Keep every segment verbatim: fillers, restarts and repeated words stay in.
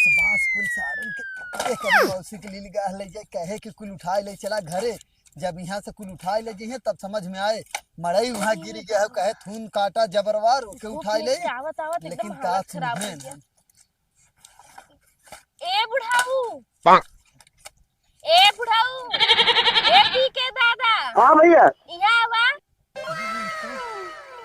बांस कुल सारन के, ए, करी मौसी के लीली गाह ले जाए, कहे कि कुल उठाए ले चला घरे। जब यहाँ से कुल उठाए ले जइहे, तब समझ में आए। मड़ई वहाँ गिर गया है, कहे थून काटा जबरवार, ओके धूप उठाए में ले। से आवत आवत लेकिन एकदम का हालत खराब सुने हो गया। ना। ए बुढ़ाऊ, ए बुढ़ाऊ, ए पी के दादा, हाँ भैया। यहाँ आवा।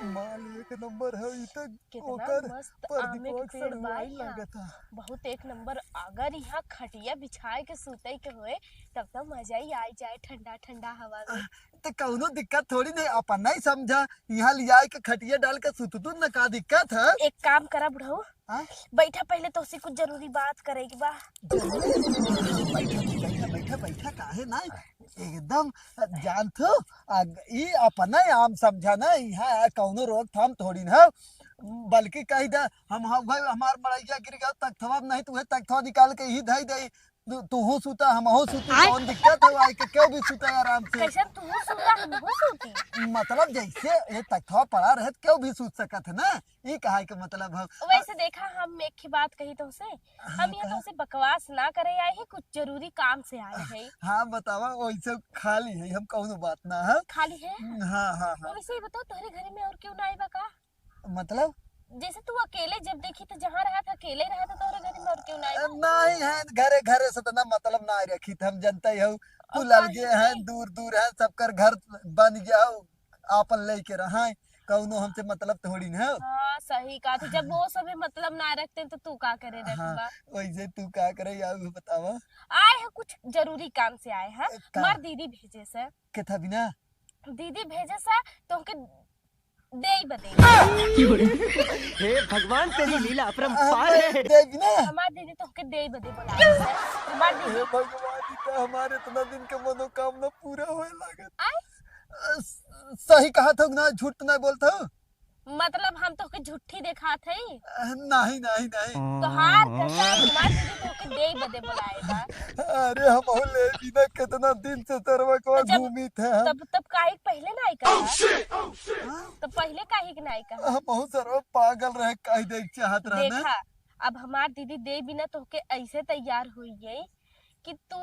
माल एक नंबर है, ई तक कितना ओकर मस्त आमे के पेड़ बा यहाँ। लागत है। बहुत एक नंबर। अगर यहाँ खटिया बिछाए के सूते के होए, तब तो मजा ही आ जाए ठंडा ठंडा हवा में। तो कौनो दिक्कत थोड़ी नहीं, अपन नहीं समझा, यहाँ ले आए के खटिया डाल के सुत तू न, का दिक्कत है? एक काम करा बुढ़ऊ, हाँ? बैठा, पहले तोसे कुछ जरूरी बात करे के बा। जरूरी? बैठा, बैठा, बैठा, बैठा, काहे ना? एकदम जानत हो, आ, ई अपना आम समझा ना, यहाँ कौनो रोकथाम थोड़ी ना, बल्कि कही दे, हम, हम भाई, हमार मड़ैया गिर गया, तख्तवा नहीं, तुम्हें तख्तवा निकाल के ही धई दे, तू, तूहू सूता, हमहू सूती, आय। कौन दिक्कत है? आए के क्यों भी सूता आराम से। कैसन तूहू सूता, हमहू सूती? मतलब जैसे ये तख्तवा पड़ा रहे, क्यों भी सूत सकत है ना, ये कहा के मतलब है। वैसे देखा, हम एक ही बात कही तोसे, हाँ, हम यहाँ कहा। तोसे बकवास ना करे आए हैं, कुछ जरूरी काम से आए हैं। हाँ, बतावा, वैसे खाली है, हम कौनो बात ना है। खाली है? हाँ, हाँ, हाँ। वैसे ही बताओ, तोहरे घर में और क्यों ना आए बा का? मतलब? जैसे तू अकेले जब देखी तो जहाँ रहा था, अकेले रहा था, तोहरे घर में और क्यों ना आए बा? नहीं है, घरे, घरे से तो ना मतलब ना रखी थे, हम जनते ही हो, कुल अलगे हैं, दूर, दूर हैं, सबकर घर बन गया हो, आपन लेके रहा है, कौनो हमसे मतलब थोड़ी ना। हाँ, सही कहा। तो जब वो सभी मतलब ना रखते हैं, तो तू का करे रखबा? वैसे तू का करे, या वो बतावा। आए हैं, कुछ जरूरी काम से आए हैं, ए, का? हमार दीदी भेजे से। के था बिना? दीदी भेजे से, तोहके देई बदे। हे भगवान, तेरी लीला अपरंपार है। देई बिना? हमार दीदी तोहके देई बदे बोला है। हमार दीदी। हे भगवान, ई तो हमारे इतना दिन के मनोकामना पूरा होए लागत। आय? अ, स-, सही कहा था ना, झूठ तो नहीं बोलता हूँ। मतलब हम तोहके झूठी देखात हई? अ, नहीं, नहीं, नहीं। तोहार कसम, हमार दीदी तोहके देई बदे बोलाए बा। अरे हम हो ले बिना कितना दिन से सरवा को तो जब, घूमी थे हम। तब, तब काहे के पहले नहीं कहा? हाँ? तो पहले काहे के नहीं कहा? हम बहुत सरवा पागल रहे, कह दे चाहत रहे ना। देखा, अब हमार दीदी देई बिना तोहके ऐसे तैयार होई गई कि तू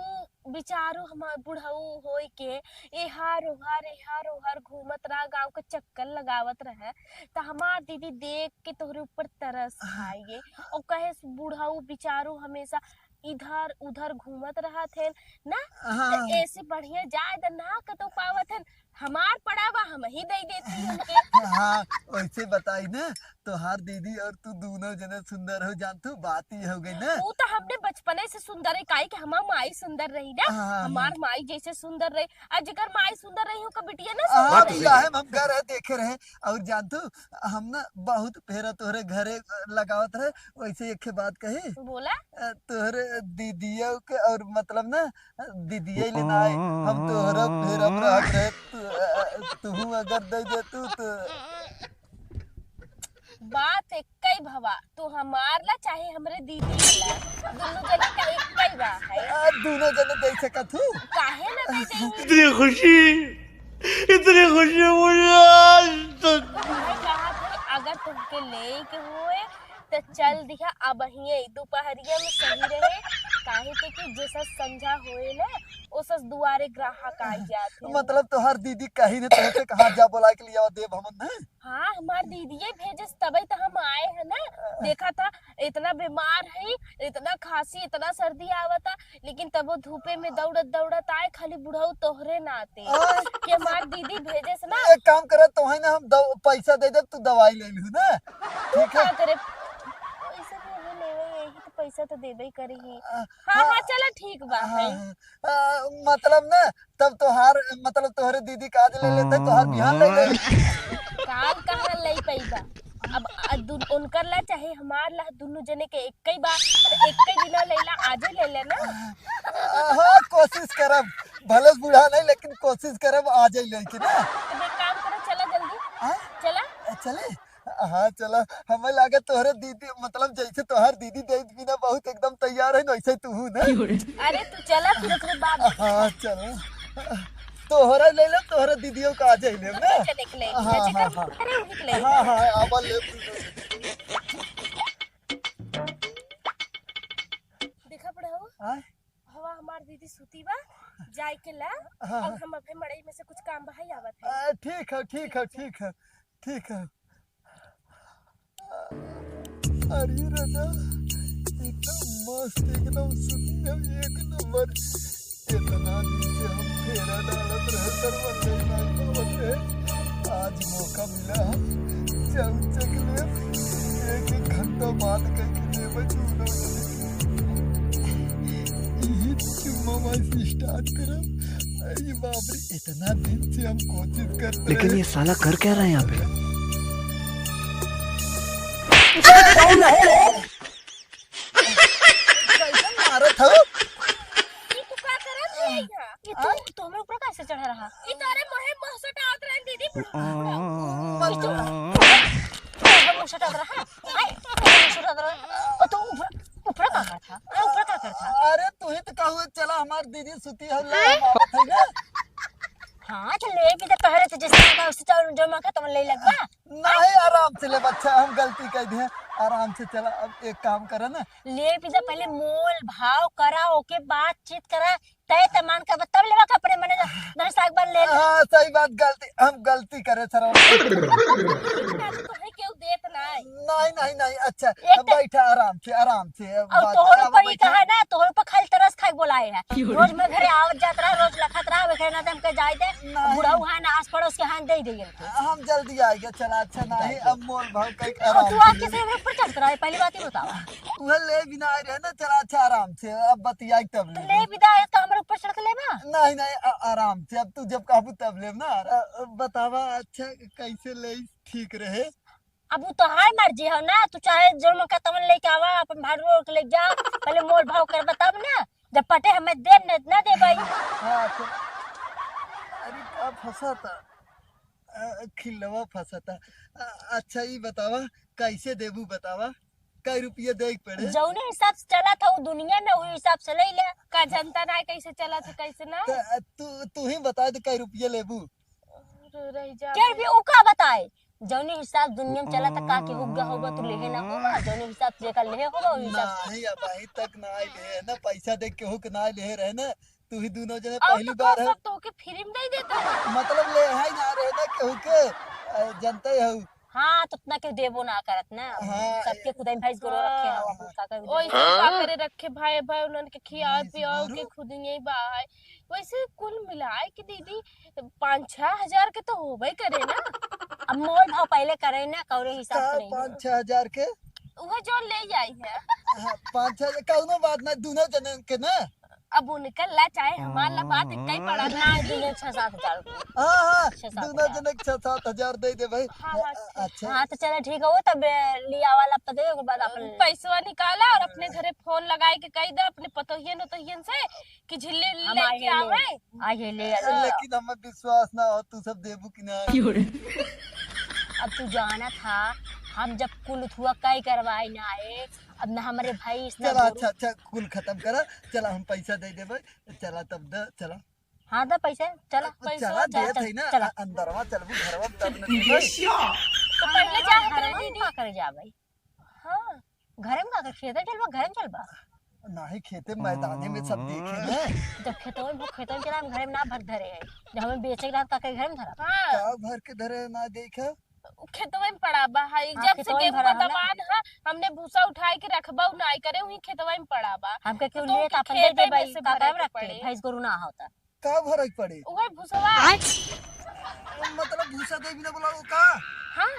बेचारू हमार बुढ़ऊ होई के एहार ओहार, एहार ओहार घूमत रहा, गाँव के चक्कर लगावत रहे, त हमार दीदी देख के तोहरे ऊपर तरस खाई गई। और कहे, "बुढ़ऊ बेचारू हमेशा इधर उधर घूमत रहत हैं ना, हाँ। त ऐसे बढ़िया जाए त ना कतौ पावत हैं, हमार पड़ा बा, हम ही दे देती उनके।" हाँ, वैसे बताई ना, तोहार दीदी और तू दोनों जने सुंदर हो, जान तू, बात ही हो गई ना। वो तो हमने बचपने से सुंदर है, काहे कि हमार माई सुंदर रही ना, हाँ, हाँ, हमार हाँ। माई जैसे सुंदर रही, और जेकर माई सुंदर रही, ओकर बिटिया ना हाँ, सुंदर रही। हम गए रहे, देखे रहे, और जान तू, हम ना बहुत फेरा तोहरे घरे लगावत रहे, वैसे एक ठे बात कही। बोला। अ, तोहरे दीदियों के और मतलब ना, दीदिये ले ना आए, हम तोहरा फेरा में रहत रहे, तू, अ, तुहू अगर दे दे तू तो। बात एक्कै भवा, तू हमार ला चाहे हमरे दीदी के ला, दुनू जने का एक्कै बा है। आ, दुनू जने दे सकत हूँ। काहे ना दे देंगे? इतनी खुशी, इतनी खुशी मुझे आज तक। भाई कहा थे, अगर तुमके ले के हुए तो चल दिया, अब हिये दोपहरिया में सही रहे, काहे के कि जैसा संझा होए ना, ओसस दुआरे ग्राहक आ जात है। मतलब तोहार दीदी कही ने तोहके कहाँ जा बोला के लिया देव हमन ने? हाँ, हमार दीदिये भेजस, तबे तो हम आए हैं ना। देखा था, इतना बीमार है, इतना खांसी, इतना सर्दी आवता, लेकिन तबो धूपे में दौड़त दौड़त आए, खाली बुढ़ऊ तोहरे नाते। आय। कि हमार दीदी भेजस ना। एक काम करत, तोहे ना हम दव-, पैसा दे देब, तू दवाई ले लिहू ना। तू ठीक है? का करे? पैसा भी हमें लेवे, यही तो पैसा तो देबे ही करी ही। आ, हाँ, हाँ। हाँ, चला ठीक बा, हाँ, है। हाँ। आ, मतलब ना, तब तोहार, मतलब, तोहरे दीदी का आज ले लेते, तोहार बिहान ले ले। काल कहाँ ले पैबा? अब, आ, दुन-, उनकर ला चाहे हमार ला, दुनू जने के एक्कै बा, तो एक्कै दिना ले ला, आजे ले ले ना। हाँ, कोशिश करब, भले से बूढ़ा नहीं, लेकिन कोशिश करब, आजे ले के ना। तो एक काम करो, चला जल्दी। हाँ? चला। चले? हाँ, चला। हमें लागत तोहरे दीदी, मतलब, जैसे तोहार दीदी देत बिना बहुत एकदम तैयार है, वैसे तू हूँ ना। अरे, तू चला, फिर ओकरे बाद। हाँ, चला। तोहरा ले ले, तोहरे दीदियों का आ जाए ले ना। चले के ले, हाँ, जेकर हाँ, हाँ। अरे, उही के ले। हाँ, हाँ, आवा ले। आय? हवा हमार दीदी सुती बा, जाए के ला, हाँ, और हाँ। हम अबे मड़ई में से कुछ काम बहाई आवत है। आ, ठीक है, ठीक है, ठीक है, ठीक है। अरे राजा, एकदम मस्त, एकदम सुती है, एक नंबर। इतना दिन से हम फेरा डालत रहे, सरवन नहीं पावत रहे। आज मौका मिला है, चल चक ले, एक एक घंटा बात करके लेबे दोनों जने। यही चुम्मा से start करब। अरे बाप रे, इतना दिन से हम कोशिश करते लेकिन रहे। ये साला कर क्या रहा है यहाँ पे? कैसे मारत हो? ई तू का करत है यहाँ? ई तू, आ? तू हमरे ऊपर कैसे चढ़ा रहा? ई तोरे मोहे मोह सटावत रहन दीदी। आ, बुढ़ा, बुढ़ा। ई तू, तू हमरे मोह सटावत रहा? आय, तू हमरे मोह सटावत रहा? ओ, तू ऊपर, ऊपर का करत था? अरे, ऊपर का करत था? अरे, तू ही तो कहू, चला हमार दीदी सुती है, ले हम आवत है ना। हाँ, तो ले भी तो कह रहे थे, जैसे लगा उससे चावल जो मांगा, तुम ले लगवा। नहीं, आराम से ले बच्चा, हम गलती कर दिए, आराम से चला। अब एक काम करा ना, ले भी तो पहले मोल भाव करा, ओके बातचीत करा, तय तय मान कर तब लेवा का अपने मने दस साग बन ले ले। हाँ, सही बात, गलती, हम गलती करे सर। इतना तो है केहू देत नहीं। नहीं, नहीं, नहीं, अच्छा, एक अब तो बैठा आराम से, आराम से, अब और बात तोहर आराम ऊपर ये बैठा। कहा ना, तोहर ऊपर खाली तरस खाए बोलाए है। क्यों रे? रोज मैं घरे आवत जात रहा, रोज लखत रहा, वे कहना तुम के जाए दे। नहीं। बुढ़ऊ है ना, आस पड़ोस के हाथ दे दे इनके। हम जल्दी आएगा, चला, अच्छा, नहीं, अब मोल भाव कई और आराम तू से। आके से मेरे ऊपर चढ़ रहा है, पहली बात ये बताओ। उहे ले बिना आए रहे ना, चला, अच्छा, आराम से, अब बतियाई तब तो ले। ले बिना आए तो हमारे ऊपर चढ़ के लेबा? नहीं, नहीं, आ-, आराम से, अब तू जब कहबू तब लेब ना। अ, अ, बतावा, अच्छा, कैसे ले ठीक रहे? अब वो तो हाय मर्जी हो ना, तू चाहे जो मन का तमन लेके आवा, अपन भाड़ू ओढ़ के ले जा, पहले मोल भाव करबा तब ना, जब पटे हमें देब न, ना देबई। हाँ, तो, अरे, का फंसा था? अ, खिलवा फंसा था। अ, अच्छा, ई बतावा, कैसे देबू बतावा? कै रुपया दे के पड़े? जौने हिसाब से चला था वो दुनिया में, वही हिसाब से ले ले। का जनता ना कैसे चला था, कैसे ना? त, तू, तू ही बता दे, कै रुपया लेबू? रह जा। के भी ऊ का बताए? जौने हिसाब दुनिया में चला था, का के हुक गया होगा, तू लेहे ना होगा, जौने हिसाब से जेकर लेहे होगा, वही हिसाब से। नहीं, अबहीं तक ना आए लेहे ना, पैसा दे केहू के ना लेहे रहे ना, तू ही दोनों जने और पहली तो बार तोर है। सब तोहके फ्री में दे देता है। मतलब लेहे ना रहे ना केहू के, अ, जनते हो। हाँ, तो उतना के देबो ना करत ना, हाँ, सबके खुदाई भैंस गोरू रखे हो, हाँ। का कर ओइसे का करे रखे भाई, भाई उन्हन के खियाओ भैंस पियाओ गोरू। के खुद यही बा है। वैसे कुल मिलाए के दीदी पाँच छह हजार के तो होबे करे ना। अब मोल भाव पहले करे ना, कौरे हिसाब का से नहीं। पाँच छह हजार के? उहे जो ले जाई है। हाँ, पाँच छह हजार, कौनो बात ना, दोनों जने के ना। अब उनकर ला चाहे हमार ला, बात इतना ही पड़ा ना। ना, दोनों छह सात हजार। हाँ, हाँ, छह सात दोनों हजार। जने के छह सात हजार दे दे भाई। हाँ, हाँ, अ-, अच्छा। हाँ, तो चला ठीक है, वो तब लिया वाला पता है, ओकर बाद अपन पैसवा निकाला और अपने घरे फोन लगाए के कह दे अपने पतोहियन उतोहियन से कि झिल्ली उल्ली हम लेके आए आवे। आए ले आ जाओ। लेकिन हमें विश्वास ना हो, तू सब देबू कि ना? क्यों रे? अब तू जाना था, हम जब कुल थुआ कई करवाई ना है, अब ना हमारे भाई इतना चला, दूर अच्छा, अच्छा, कुल खत्म करा, चला, हम पैसा दे देबे, चला, तब दे, चला। हाँ, दे पैसा, चला। अब पैसा चला, दे, देत है ना, चला। अ-, अंदरवा चलबू, घरवा में तब न ये देबे। तो पहले जा, घरवा में दीदी। का करे जाबे? हाँ, घरे में का करे? खेते चलबा, घरे में चलबा? नाही, खेते मैदाने में सब देखे ना। जब खेतवा में, खेतवा में चला, हम घरे में ना भर धरे है। जब हमें बेचे के रहत, का करे घरे में धरा? हाँ। का भर के धरे ना देखा? खेतवा में पड़ा बा, हाय, हाँ, जब से खेतवा में गेहूं भरा का है ना। दमान है, हमने भूसा उठाए के रखबा, उ नाई करे, वही खेतवा में पड़ा बा। हमके क्यों तो लेत के अपन दे खेते दे में भाई, से का भरे करब के रख के? पड़े। भैंस गोरू ना होता। का भरे के पड़े? उहे भूसवा। आय। मतलब भूसा दे बिना बोला वो का? हाँ।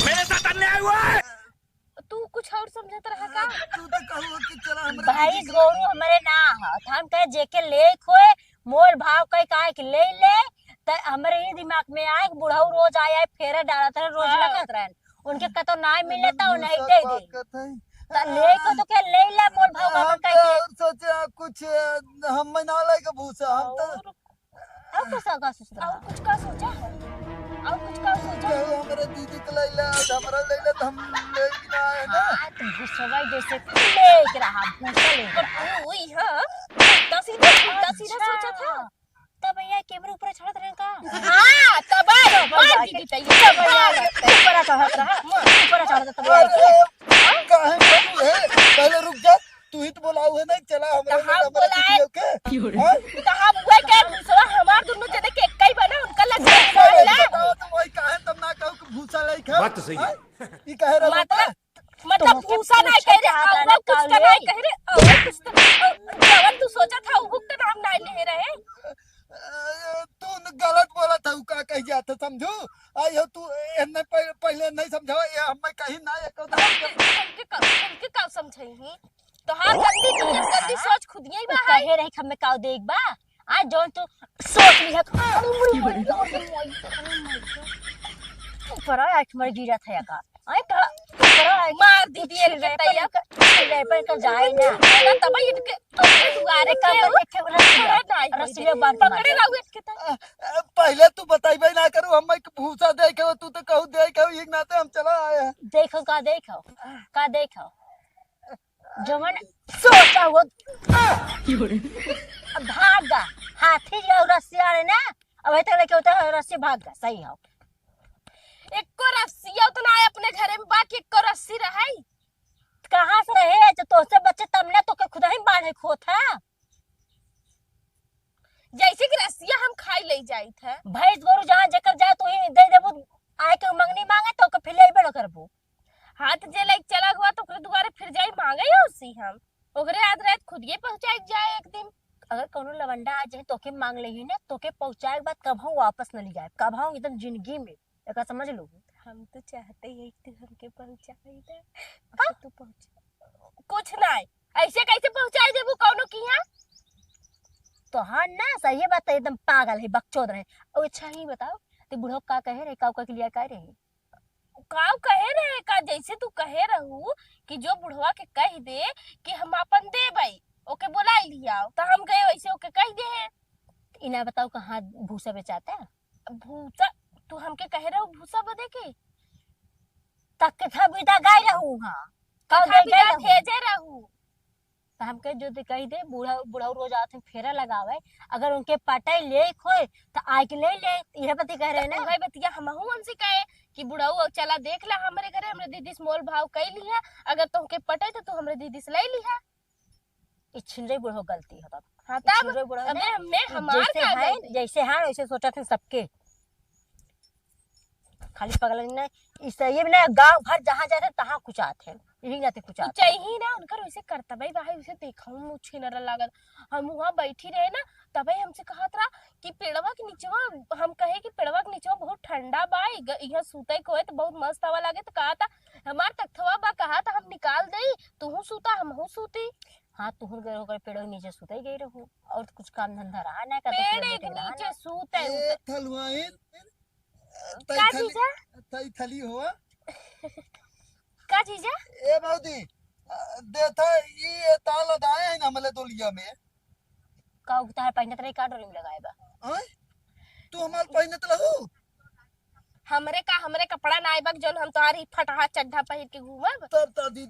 मेरे साथ अन्याय हुआ है। तू कुछ और समझत रहा का? तू तो कहू कि चला हमरे भैंस दीदी के गोरू हमरे ना ह, त हम कहे जेके ले खोए, मोल भाव कहे काहे के ले ले, त हमरे ही दिमाग में आए कि बुढ़ऊ रोज आए, आए फेरा डालत रहे, रोज हाँ। लखत रहन। उनके कतो नाय मिले त हम उन्हें भूसा दे दे। पाकत है। त ले को तो के ले ले, मोल भाव का हम कहे तो के। और सोचे कुछ, हम ना लाए के भूसा, हम तो और और कुछ का सोचत रहा? और कुछ का सोचा है? और कुछ का सोचा है? केहू हमरे दीदी के लैला, हमरा लैला त हम ले भी ना आए ना। हाँ, तो भूसवा जैसे लेके रहा, भूसा लेके रहा। और तू हुई, हाँ, उल्टा सीधा, उल्टा सीधा अच्छा। सोचा था। तब भैया कैमरे ऊपर चढ़त रहे का? हाँ, तब आए, तब मार आए। दीदी तैयार। तब भैया ऊपर चढ़त रहा, ऊपर चढ़त तब आए। अरे, काहे बोलू है? पहले रुक जा। तू ही तो बोलाऊ है ना, चला हमरे तो हम लगा बोलाए। बना के। हाँ? तो हम वही कहे, भूसवा हमार दुनू जने के एक ही बना, उनका लग जाए अरे, ना। बताओ तो वही काहे तब ना कहू कि भूसा लइका। बात तो सही है। हाँ? ई कहे रहो मतलब, ना? मतलब तुमके भूसा नहीं पूछे कह रहे, के हाथ और ना कुछ तो काले। नहीं कह रहे, और कुछ तो, और जवन तू सोचा था, वो तो नाम नहीं ले रहे। अ, तू न गलत बोला था, उ का कह जाता समझू? आई हो तू, एन्ने पह-, पहले नहीं समझावा, ये हमें कहीं ना एको दाम के हमके का, हमके का समझाई ही? तोहार गंदी नीयत, गंदी सोच खुद यही बा उ है। कहे रही कि हमें का देख बा? आज जौन तू सोच लिया, अरे मुड़ी, मुड़ी, मुड़ी, मुड़ी, मुड़ी। ऊपर आ, आज मर गिरा था का? आई का? ऊपर आ, मार दी दिए के तैया। रे पर का जाए ना। ना तब इनके अपने दुआरे का के पर एक ठे रस्सी खड़ा है। नहीं होई रस्सी दे। बांध के मार पकड़े दे। लाऊ इनके त। अ, अ, पहले तू बताइबे ना करू, हम एक भूसा देखे हो, तू तो कहू देखे हो, एक नाते हम चला आए हैं। देखो का देखो, का देखो। जवन सोचा हो। अब भाग गा। हाथी जो रस्सी आने ना, अब तक लेके होता है रस्सी भाग गा, सही हो। एको रस्सिया तो ना अपने घरे में बा कि एको रस्सी रहे। कहाँ से रहे? जब तोसे बच्चे तब ना तोके खुद ही बांधे खोत है। जैसे कि रस्सिया हम खाई ले जाइत है। भैंस गोरू जहाँ जेकर जाए तो ही दे देबू, आए के मंगनी मांगे तो ओके फिर लेबे न करबू। हाथ जे लाइक चला हुआ तो ओकरे दुआरे फिर जाई मांगे ही उसी हम। ओकरे हाथ रात खुद ये पहुँचाई जाए एक दिन। अगर कोनो लवंडा आ जाए तोके मांग लेही ना, तोके पहुँचाए के बाद कबहू वापस न ली जाए, कबहू एकदम जिंदगी में, एका समझ लो। हम तो चाहते ही तू हमके पहुँचाई दे। हाँ? तू पहुँचा। कुछ नहीं, ऐसे कैसे पहुँचाई देबू कौनो की यहाँ? तोहार ना सही बात है, एकदम पागल है, बकचोद रहे। और अच्छा ही बताओ, ते बुढ़ऊ का कहे रहे, का ओकर के लिए का रहे? काव कहे रहे का, जैसे तू कहे रहू कि जो बुढ़वा के कह दे कि हम आपन देबई, ओके बोलाई लियाओ, तो हम गए वैसे ओके कह दे हैं। इना बताओ कहाँ भूसा बेचाता? भूसा? तू हमके कहे रहू भूसा बदे के? तक के था बिदा गाय रहू हाँ। कल कथा दे बिदा गाय रहू। भेजे रहू। तो हमके जो दे कही दे, बूढ़ा, बुढ़ऊ रोज आते हैं फेरा लगावे, अगर उनके पटाई ले खोए तो आए के ले ले, यह बती कह रहे ना। वही बतिया हमहू उनसे कहे कि बुढ़ऊ अब चला देख ला हमरे घरे, हमरे दीदी से मोल भाव कई लिहा, अगर तुमके पटे तो तू हमरे दीदी से ले लिहा। ई छिनरे बुढ़ऊ गलती है तब। हाँ, ई तब छिनरे बुढ़ऊ अबे ने हमने हमार जैसे का है, गलती? जैसे है वैसे सोचत हैं सबके। खाली पगलन नहीं, ई सही में ना गाँव भर जहाँ जाते तहाँ कुचात है, यही नाते कुचात है। चाहिए ना उनकर वैसे करतबे भाई, उसे देखा हूँ मुँह छिनरा लागत। हम वहाँ बैठी रहे ना, तबे हमसे कहत रहा कि पेड़वा के नीचवा, हम कहे कि पेड़वा के नीचवा बहुत ठंडा बा, इ ग-, यहाँ सूते को है तो बहुत मस्त हवा लागे, तो कहा था हमार तख्तवा बा, कहा था हम निकाल दे, तू सूता हम सूती। हाँ, तू गए होकर पेड़वा के नीचे सूते गए रहू, और तो कुछ काम धंधा रहा ना का, तो पेड़ पेड़ एक के रहा नीचे ना। सूते ए, उते। थलुआइन, तई का थली, जीजा? तई थली हुआ। का जीजा? ए भौजी, अ, देखा, ई ए ताल अदाए है ना हमले दोलिया में। का उगता है, पहिनत रही का डोरी में लगाए बा? आय? तू हमार पहिनत रहू? हमरे का, हमरे कपड़ा ना आइबा, जौन हम तोहार ही फटहा चड्ढा पहिर के घूमब? तब तो दी-,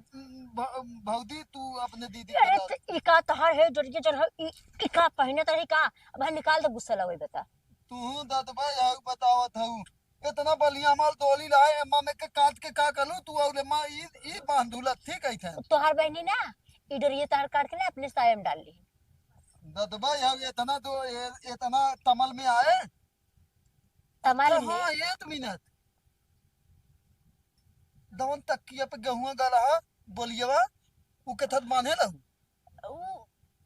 भ-, भौजी, तू अपने दीदी अरे, बता। त ई का तोहार है, डोरिया जौन है, ई, ई का पहिनत रही का? अब हम निकाल दे, गुस्सा लगे बता। तू दतबा जाऊ बतावत हऊ। इतना बढ़िया हमार डोली लाए, एम्मा में के काट के का कलू तू, और एम्मा ई, ई बांधू लत्थी कही थे। तोहार बहनी ना, ई डोरिया तार काट के ना अपने साया में डाल ली। दतबा जाऊ इतना दो, ए-, इतना तमल में आए। तमल अच्छा, में? हाँ, एक मिनट। दवन तकिया पे गेहुआ गला है, बोलिएवा, उ के थत बांधे लहू। उ,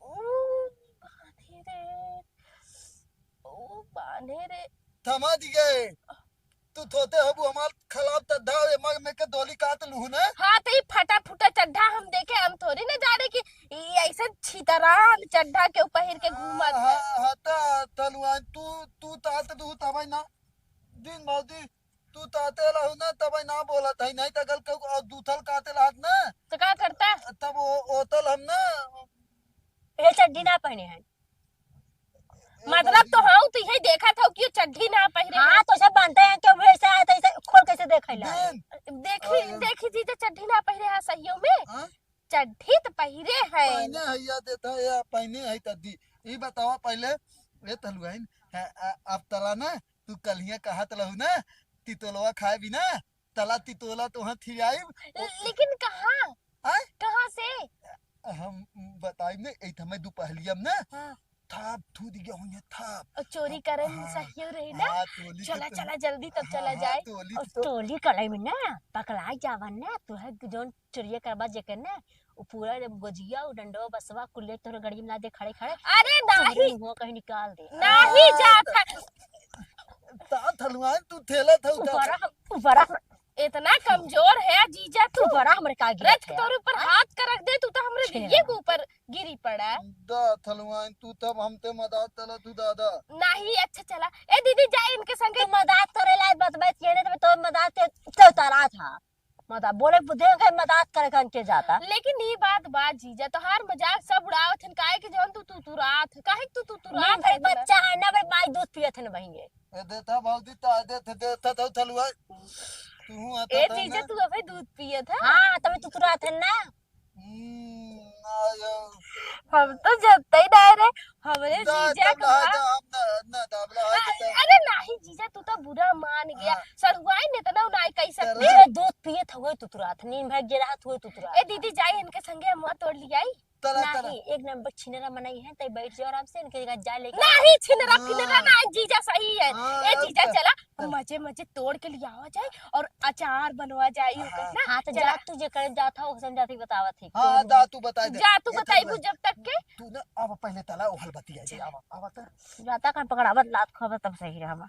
उ बांधे रे, उ बांधे रे। थमा दिए। तू थोते हबू हमार खलाब त धाव ए मग में के डोली काट लूहू ने। हाँ, तो ई फटा फुटा चड्ढा हम देखे, हम थोड़ी ना जाने कि ई ऐसे छितरान चड्ढा के पहिर के घूमत हाँ, है। हाँ, हाँ, त तलुआन तू, तू तात दू तबई ना। दिन भौजी, तू ताते लहू ना, तबई ना बोलत है, नहीं त अगल के और दूथल काते लहत ना। तो का करता? तब ओ, ओतल हम ना। ये चड्ढी ना पहने हैं। मतलब तो हाँ, तो यही देखा था कि ये चड्ढी ना पहने हैं। हाँ, तो सब बनते हैं, क्यों भी ऐसा है, तो ऐसे खोल कैसे देखे ला? दिन। देखी, अरे। देखी जीजा, चड्ढी ना पहने हैं सहियों में। हाँ? चड्ढी तो पहिरे है। पहने है, या देता है, या पहने है त दी। ई बतावा पहले, ए तलुआइन, है, आ, अब तला ना, तू कलिया कहत लहू ना, तितोलवा खाए बिना, तला तितोला तो हाथ ही आइब। लेकिन कहाँ? आय? कहाँ से? हम बताई ने, एक हमें दुपहलिया में ना, हाँ। थाप थू दिया हुई है, थाप। और चोरी करे में हाँ, सही रही ना। हाँ, तोली चला, तो चला, जल्दी तब हाँ, चला हाँ, जाए। तोली और तो तोली कलाई में ना पकड़ा जावन ना, तू है जौन चोरिया करबा जेकर ना, वो पूरा जब गोजिया, वो डंडवा, बसवा, कुल्ले तोरे गड़ी में ला दे खड़े खड़े। अरे तोरे नहीं। मुंह कहीं निकाल दे। नहीं हाँ, जात है। ता थलुआन तू थेला था उठा। ऊपरा, ऊपरा। इतना कमजोर है जीजा तू। ऊपरा हमरे का गिरत रथ है? तोरे ऊपर हाँ? हाथ का रख दे, तू तो हमरे छेना। दिये के ऊपर गिरी पड़ा। दा थलुआन तू तब हमते मदद तला तू दादा। नहीं, अच्छा चला। ए दीदी, जा इनके संगे। तू मदद करे लायक बात बात ये नहीं तो तोर मदद ते, ते उतारा था। मदद बोले बुद्धे के मदद करे खान के जाता। लेकिन ई बात बा जीजा, तोहार मजाक सब उड़ावत हन, काहे कि जौन तू तुतुरात ह, काहे कि तू तुतुरात ना भाई, है इतना? बच्चा है ना भाई, माई दूध पियत है ना बहिन ये। ए देता भौजी, ता देत, देता तो थलुआ। तू आता ए था जीजा, ना? तू अबे दूध पियत है? हाँ, तबे तुतुरात है ना। हम्म, ना यार। हम तो जबते ही ना रे, हमरे ना, जीजा तब के ना, माँ ना, हम ना, ना, तब ना, आ, अरे नहीं जीजा, तू तो बुरा मान गया। हाँ। सड़ुआइन इतना ना कह सकते। अरे। ये दूध पिए थवे तुतुरात, नींद भाग जे रहा थवे तुतुरात। ए दीदी, जाई इनके संगे हम तोड़ लियाई। तला, तला। नहीं, एक नंबर छिनरा मनई है, तई बैठ जाओ आराम से, इनके जगह जा लेके। नहीं, छिनरा हाँ। फिनरा ना, जीजा सही है। हाँ, ए जीजा, चला। चला। मजे मजे तोड़ के लियावा जाए और अचार बनवा जाए, हाँ। ओकर ना। हाँ, तो चला। जा तू जे करे जात हो, ओकसन जाती बतावत है। हाँ, हाँ, दा तू बताई दे। जा तू ए, बताई तलवा। जब तक के। तू ना, अब पहले तला, ओहल बतिया दे, चला। अब, अब तो। जाता कहाँ पकड़ावत, लात खावत, तब सही रहा।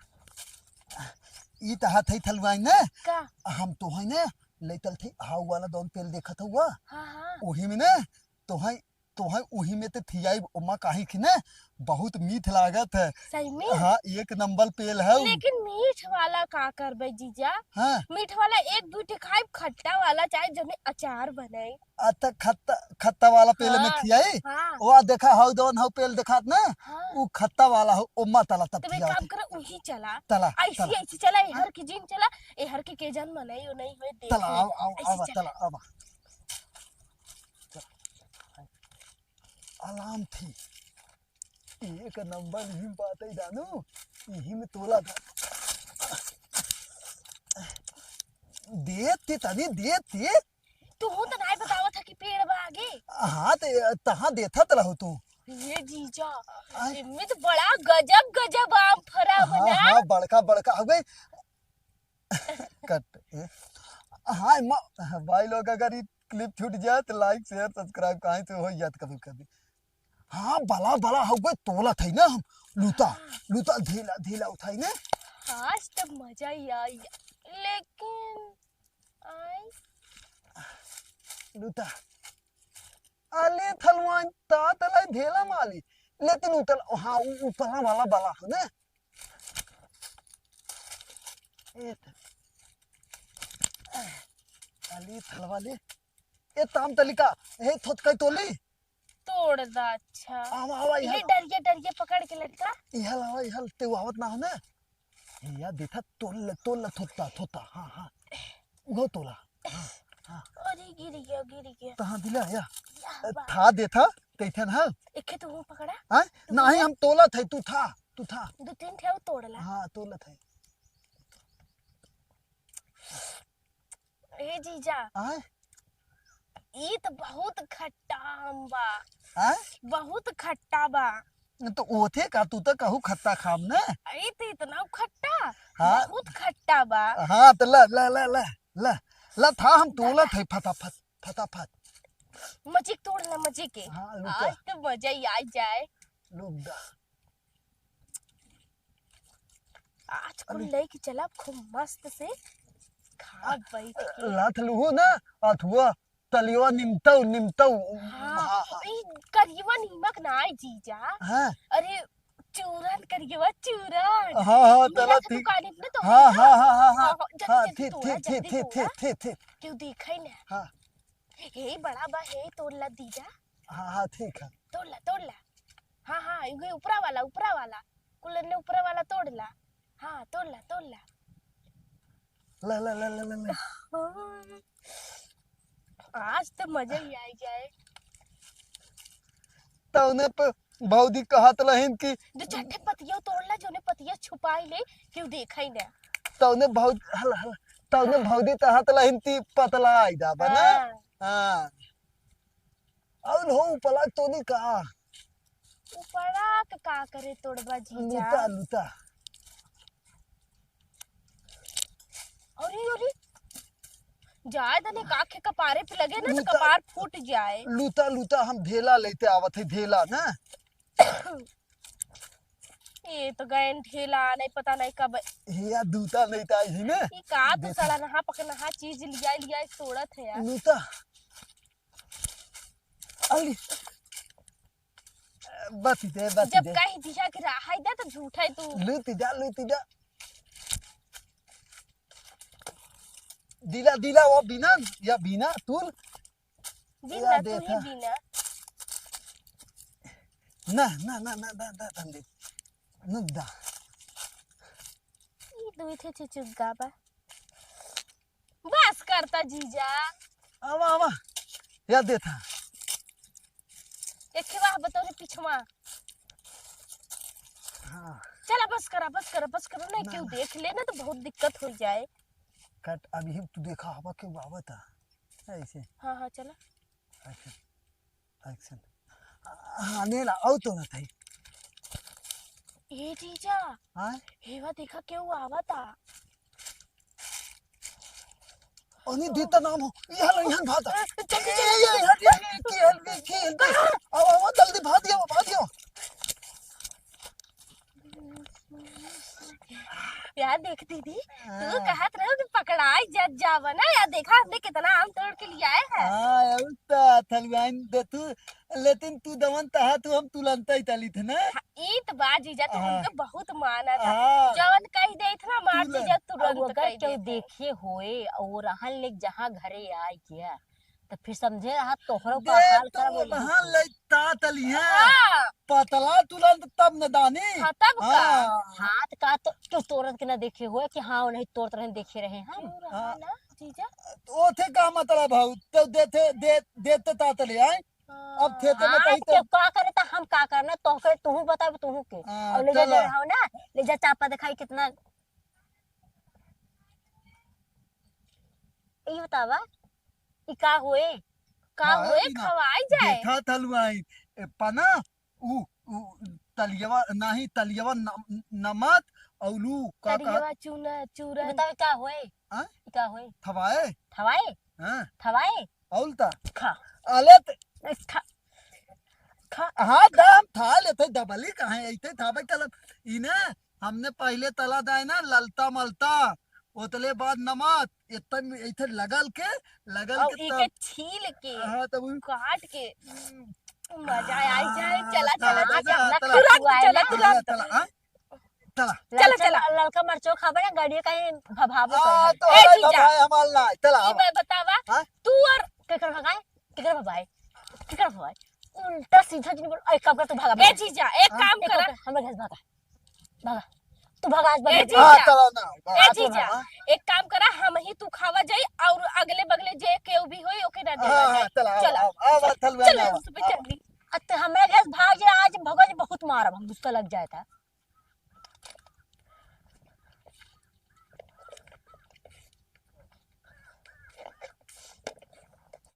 ई त हाथ है थलवाई ने। का? हम तो है ने, लेतल थे, हाउ वाला दौन पेल देखत हुआ। हाँ, हाँ। ओही में ने, तो है तोहई उही में ते थियाई, ओमा काहे कि ने बहुत मीठ लागत है। सही में? हाँ, एक नंबर पेल है। लेकिन मीठ वाला का करबे जीजा? हाँ। मीठ वाला एक दू ठे खाइब, खट्टा वाला चाहे जौने अचार बनाई। आ, त खट्टा, खट्टा वाला पेल में हाँ, थियाई? हाँ। वा देखा, हौ जौन हौ पेल देखात ना? हाँ। उ खट्टा वाला हौ, ओमा तला तब तब एक थियाई। काम कर, उही चला। तला, ऐसी, तला। ऐसी चला, एहर की जिन चला, एहर की के जन मनई उनई होए देख तला, ले। आवा, आवा, ऐसी आवा, चला। तला, आवा। आराम थी। एक नंबर ही बात है जानू, यही में तोला था। देती तनी, देती। तू हो तो नाय बतावत है कि पेड़ बा आगे। हाँ, ते तहाँ देथा तला हो तू। ये जीजा, आय। इनमें तो बड़ा गजब गजब आम फरा हो हाँ, ना। हाँ, बड़का बड़का हो गए। कट। ए, हाँ, म-, भाई लोग, अगर ई clip छूट जाए तो like, share, subscribe कहीं से हो जात कभी कभी। हाँ, बला, बला हो गए, तोला थे ना हम। लूता, हाँ। लूता, ढीला, ढीला उठाई ना। आज तो मजा ही आई, लेकिन आई। लूता। अले थलवान, ता तलाई ढेला माली। लेकिन उतल, हाँ, उ-, उपला वाला बला हो ना। ए त-, अली थलवा ले। ए ताम तलिका, ए थोतकाई तोली। तोड़ दा, अच्छा। आवा, आवा, ये इहल। डरिया, डरिया पकड़ के लटका। इहल आवा, इहल, ते आवत ना हो ना। या देखा, तोल, तोल थोता, थोता, हाँ, हाँ। उहो तोला। हाँ, हाँ। अरे, गिर गया, गिर गया। कहाँ दिला या? या बा। था देखा, कैथन हाँ? एके तू पकड़ा। हाँ? तू नहीं, पकड़ा। हम तोला थे, तू था, तू था। दो तीन ठे तोड़ला। हाँ, तोला थे। ए जीजा। आय? ई त बहुत खट्टा आम बा। आय? बहुत खट्टा बा। तो ओथे का, तू त कहू खट्टा खाम ने? ई त इतना खट्टा, हाँ। बहुत खट्टा बा। हाँ, तो ला, ला, ला, ला, ला, ला, था हम तोला थे फटाफट, फटाफट। मजिक तोड़ ना, मजिक के। हाँ, लुका। आज तो मजा ही आ जाए। लुक दा। आज कुल अरे। लेके चला खूब मस्त से खा बैठ के। लात लुहु ना, अथुआ, तलियवा निमतौ, निमतौ। हाँ, हाँ, हाँ। ई करियवा नीमक ना आए जीजा। हाँ। अरे, चूरन करियवा, चूरन। हाँ, हाँ, मिला तला था ठीक। दुकान पे तो हाँ, मिला। हाँ, हाँ, हाँ, हाँ। हाँ, हाँ, जल्दी, हाँ, जल्दी ठीक, तोड़ा, ठीक, ठीक, जल्दी ठीक, तोड़ा। ठीक, ठीक, ठीक। क्यों दिखाई ना? हाँ। हे बड़ा बा, हे तोड़ ला दीजा। हाँ, हाँ, ठीक है। तोड़ ला, तोड़ ला। हाँ, हाँ, ये ऊपरा वाला, ऊपरा वाला। कुल ने ऊपरा वाला तोड़ ला। हाँ, तोड़ ला, तोड़ ला। ला, ला, ला, ला, ला, ला। आज तो मजा ही आ जाए। तौने पे भौजी कहत लहिन कि दो चार ठे पतिया तोड़ ला, जोने पतिया छुपाई ले, क्यों देखा ही ना। तौने भौज-, हल, हल, तौने हाँ। भौजी कहत लहिन कि पतला आई जाबा ना। हाँ। हाँ। अउर हो, उपला तोड़ी का? उपला के का करे तोड़बा जीजा? लूता, लूता। अरे, अरे, जाए दने, काखे कपारे पे लगे ना तो लूता। कपार फूट जाए। लूता, लूता, हम ढेला लेते आवत है, ढेला ना। ये तो गए ढेला, नहीं पता नहीं कब। हिया दूता नहीं ता ही ना। ये का तो देखा। सड़ा नहा पकनहा चीज लिया, लिया तोड़त है यार। लूता। अली। बच दे, बच जब दे। कही दिया कि रहाई दे तो झूठा है तू। लूती जा, लूती जा। दिला, दिला, वो बिना, या बिना, तू बिना, या तू ही देखा। बिना। ना, ना, ना, ना, ना, ना, ना, ना, नुक दा। ई दुई ठे चुचुग्गा बा। बस करता जीजा। आवा, आवा। या देता। एक ठे बा बतौरे पिछवा। हाँ। चला बस करा, बस करा, बस करा, नहीं ना, केहू ना। देख ले ना तो बहुत दिक्कत हो जाए। कट, अभी तू देखा हवा केहू आवता। ऐसे। हाँ, हाँ, चला। Action, action। हाँ, नेला, आउ तो ना थाई। ए जीजा, हाँ? हेवा देखा केहू आवता। अनि देता नाम हो, यहाँ लो, यहाँ भागा। ए, जल्दी, ए, जल्दी, ये, जल्दी। यहाँ, यहाँ, की help, की help। आओ, आओ, जल्दी भाग जाओ, भाग जाओ। यार देख दीदी, तू हाँ। कहत रहो कि पकड़ाई जत जावा ना, यार देखा हमने कितना आम तोड़ के ले आए हैं। हाँ, अब तो थलवाइन दे तू, लेकिन तू दमन तहा तू हम तुलंता ही तलित है ना। हाँ, ई तो बा जीजा, तू हाँ। हमके बहुत माना था। हाँ। जवन कह दे इतना मार तुरंत। जीजा, तुरंत अब अगर कह केहू देते। देखे होए और रहन लेक जहाँ घरे आए गया, तो फिर समझे रहा तोहरो का दे हाल तो खराब होई। वहाँ ले तात लिहे। हाँ। पतला तुरंत तब न दानी। हाँ, तब का? हाँ। हाथ का तो क्यों तोरत के ना देखे हुए कि हाँ, उन्हें तोरत रहे, देखे रहे हम। क्यों रहा हाँ। ना, जीजा? ओथे का मतलब है? तो देते, दे, देते तात ले आए। हाँ। अब थे तो हाँ, बताई तो तो। का करे तो हम का करना? तो के तुहू बताबे, तुहू के। हाँ, और ले जा चला। रहा हो ना, ले जा चापा दिखाई कितना। ई बतावा, ई का होए? का हाँ, होए? बिना खवाई जाए। देखा थलुआई, ए, पना, उ, उ, तलियवा, नाही, तलियवा न-, नमत, औलू, का, का? तलियवा चूना, चूरन। ई बतावे का होए? हाँ? ई का होए? थवाए? थवाए? हाँ। थवाए? औल ता? खा। आले ते? खा। खा। हाँ, दाम था लेते, दबली कहाँ है? ऐते था भाई, चल, इने हमने पहिले तला दाए ना, ललता मलता, ओतले बाद नमक, इतना इथे लगल के, लगल और के इके तब छील के, हाँ, तब उ काट के, हम्म। मजा आ जाए। चला, हाँ, चला, चला, चला, चला, चला, चला, चला, चला, चला, हाँ? चला। चला, ललका, चला। ललका मरचो खाबे ना, गाड़िया कहीं भभावो आ, करे। तो ए, हमारे जीजा, भभाए, हमारे ना, चला, ई आवा। मैं बतावा, हाँ? तू और केकर भगाए? केकर भभाए? केकर भभाए? उल्टा सीधा जिन बोल, ए, कब कर तू भागा, ए, भागा। जीजा, एक हाँ? काम एक करा। काम कर, हमरा घर से भागा। भागा। तू भागा, आज ए, भागा। जीजा। हाँ, चला ना, ए, हाँ, जीजा, हाँ। एक काम करा, हम ही तू खावा जाई और अगले बगले जे केहू भी होई, ओके ना देवा हाँ, जाई। हाँ, चला, चला। आवा, आवा, थलुआ चल, ना, उस पे आवा। चल। अत हमरा घर से भाग जाए, आज भगत बहुत मारब हम, गुस्सा लग जाए था।